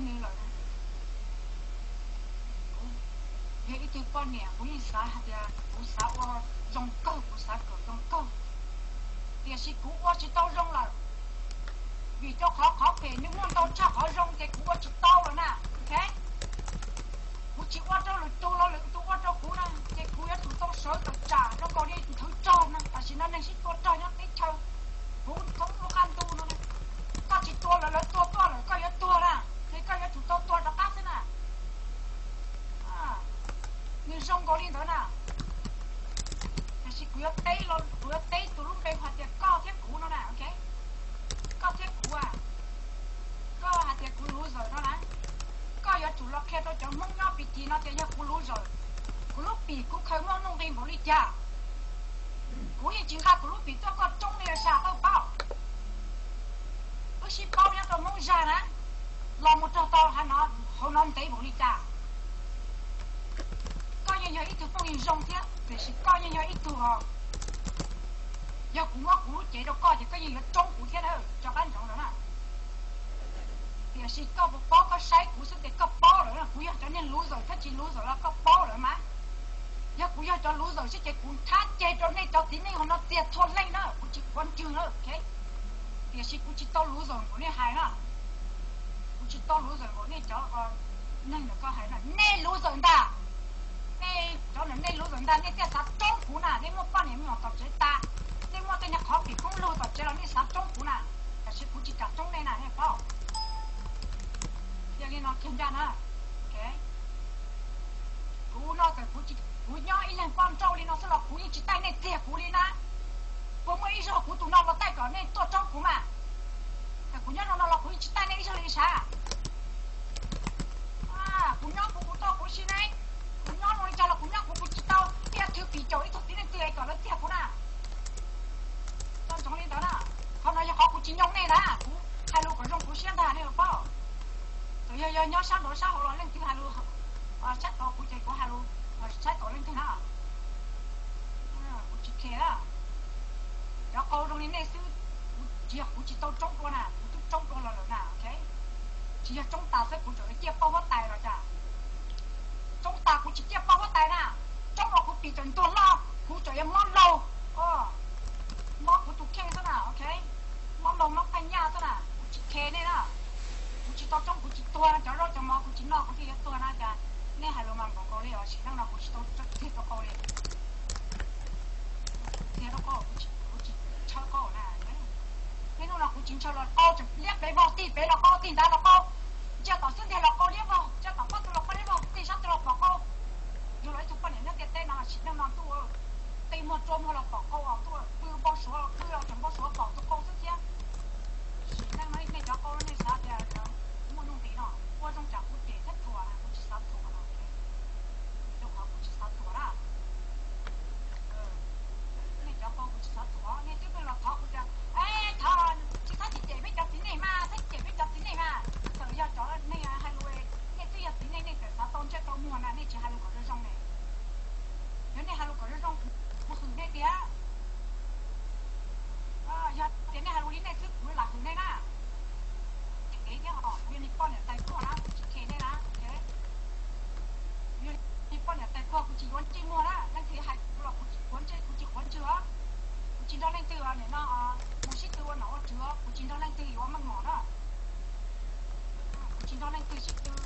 nws lawm. Kuv yog ib tug poj niam, kuv yeej xav hais tias kuv xav ua zoo kawg, kuv xav kom zoo kawg, tiam sis kuv ua tsis tau zoo lawm. Vim rau qhov, qhov phem nws muaj ntau tshaj qhov zoo ces kuv ua tsis tau lawm na. Ok, kuv tsis ua rau lwm tus los lwm tus ua rau kuv na, ces kuv yuav tsum tau sawv tawm tsam zoo nkaus li nthwv rog no. Tam sim no neeg sib tua rog nyob teb chaws, kuv thoob lub qab ntuj no. Koj tsis tua lawv, lawv tua koj lawm, koj yuav tuag na, ces koj yuav tsum tau tua rov qab xwb na. Nws zoo nkaus li ntawd na. Tiam sis kuv yuav teb, kuv yuav teb tus lub npe hais tias koj thiab kuv no na. Ok, koj thiab kuv, koj hais tias kuv loser no na, koj yuav tsum los qhia rau cov Hmoob nyob Fiji no tias yog kuv loser. Kuv lub pim kuv khaws muaj nuj nqi npaum li cas. Kuv yeej tsis nqa kuv lub pim tuaj koj roob li los sas, koj paub. Wb sib paub nyob rau Hmoob zag na, los mus rau tau hauv no ntev npaum li cas. Koj yeej yog ib tug phooj ywg zoo thiab, tiam sis koj yeej yog ib tug, yog kuv muab kuv lub cev rau koj ces koj yeej yuav roob kuv thiab na, tso qab ntsoov lawm na. Tiam sis koj puas paub, koj saib kuv xwb ces koj paub lawm, kuv yog cov niag loser thiab tsis loser los koj paub lawm mas. Yog kuv yog cov loser xwb ces kuv thab ceg rau nej cov txiv neej hauv no txiag txhua leej na, kuv tsis quav ntswg na. Tiam sis kuv tsis tau loser npaum nej hais na. Kuv tsis tau loser npaum nej cov neeg ntawm koj hais na, nej loser ntag. Nej cov ntawm nej loser ntag, nej thiaj xav roob kuv na, nej muaj poj niam me nyuam tom tsev tas, nej muaj tej niag qhov pim khoob lug tom tsev los nej xav roob kuv na, tiam sis kuv tsis kam roob nej na, nej paub. Yog li no kiag ncaj na. Kuv no txawm kuv, kuv nyob ib leeg poj nrauj li no xwb los kuv yeej tsis taij nej txiag kuv li na. Puas muaj ib zaug kuv tus no los taij kom nej tuaj roob kuv mas? Txawm kuv nyob no no los kuv yeej tsis taij nej ib zaug li sav. Kuv nyob kuv, kuv tau kuv si ne. Kuv nyob zoo li cas los kuv nyob kuv, kuv tsis tau thiaj thw pim caum ib tug txiv neej twg kom lawv txiag kuv na. Tso ntsoov li ntawd na. Qhov no yog qhov kuv tsis nyoo nej na, kuv hais lus kom zoo kuv siab ntag nej los paub. Txawm yog, yog nyob sab nraud sab hauv los leej twg hais lus saib tau kuv ces kuv hais lus saib tau leej twg na. Kuv tsis khe na. Cov qau zoo li nej xwb, kuv tsis, yog kuv tsis tau tsoob dua na, kuv twb tsoob dua los lawm na. Tsis yog tsoob tas xwb kuv tseem yuav ciaj paub huab tais los cas? Tsoob tas kuv tsis ciaj paub huab tais na. Tsoob los kuv pim tseem ntuag loj, kuv tseem yuav mob laug, mob kuv tus kheej xwb na. Ok, mob laug mob phaj nyaj xwb na, kuv tsis khe nej na. Kuv tsis tau tsoob kuv tsis tuag, cov zaub cov mov kuv tsis noj kuv thiaj yuav tuag na. Cas nej hais lus mas npaum nkaus li os, sim neej no kuv tsis tau txiag rau qau li. Txiag rau qau, kuv tsis ntshaw qau na. Niaj hnub no kuv tsis ntshaw los qau, tseem liab pem vog tig pem los qau, tig nrad los qau, ntsia tom xub ntiag los qau liab vog, ntsia tom pob tw los qau liab vog, tig sab tw los pom qau. Yug los ib tug poj niam nyob ntiaj teb no sim neej no ntuj, tig muag rua muag los pom qau os ntuj, pw npau suav los pw los tseem npau suav pom tus qau xwb thiab. Sim neej no nej cov qau nej xav tias muaj nuj nqis no, ua zoo tsam kuv cem thiab thuam na, kuv tsis xav thuam no. Rau qhov kuv tsis xav thuam na. Nej cov qau kuv tsis xav thuam, nej twb pheej los thov kuv tias, e, thov tsis txhob cem cem peb cov txiv neej mas, txhob cem peb cov txiv neej mas. Txawm yog cov neeg hais lus, nej twb yog txiv neej nej txawm xav tau ntsej tau muag na, nej tsis hais lus kom zoo zoo ne. Yog nej hais lus kom zoo zoo, kuv hwm nej tiag. Yog tias nej hais lus li nej xwb kuv lam hwm nej na. Kev thiab os, kuv yog nej poj niam tais kuag na, kuv tsis khe nej na. Kuv yog nej poj niam tais kuag, kuv tsis yuav ntsej muag na, leej twg hais kuv los kuv tsis quav ntsej, kuv tsis quav ntswg os. Kuv tsis nrog leej twg nim no mus sib tw ua nom ua tswv, kuv tsis nrog leej twg yuav meej mom na. Kuv tsis nrog leej twg sib tw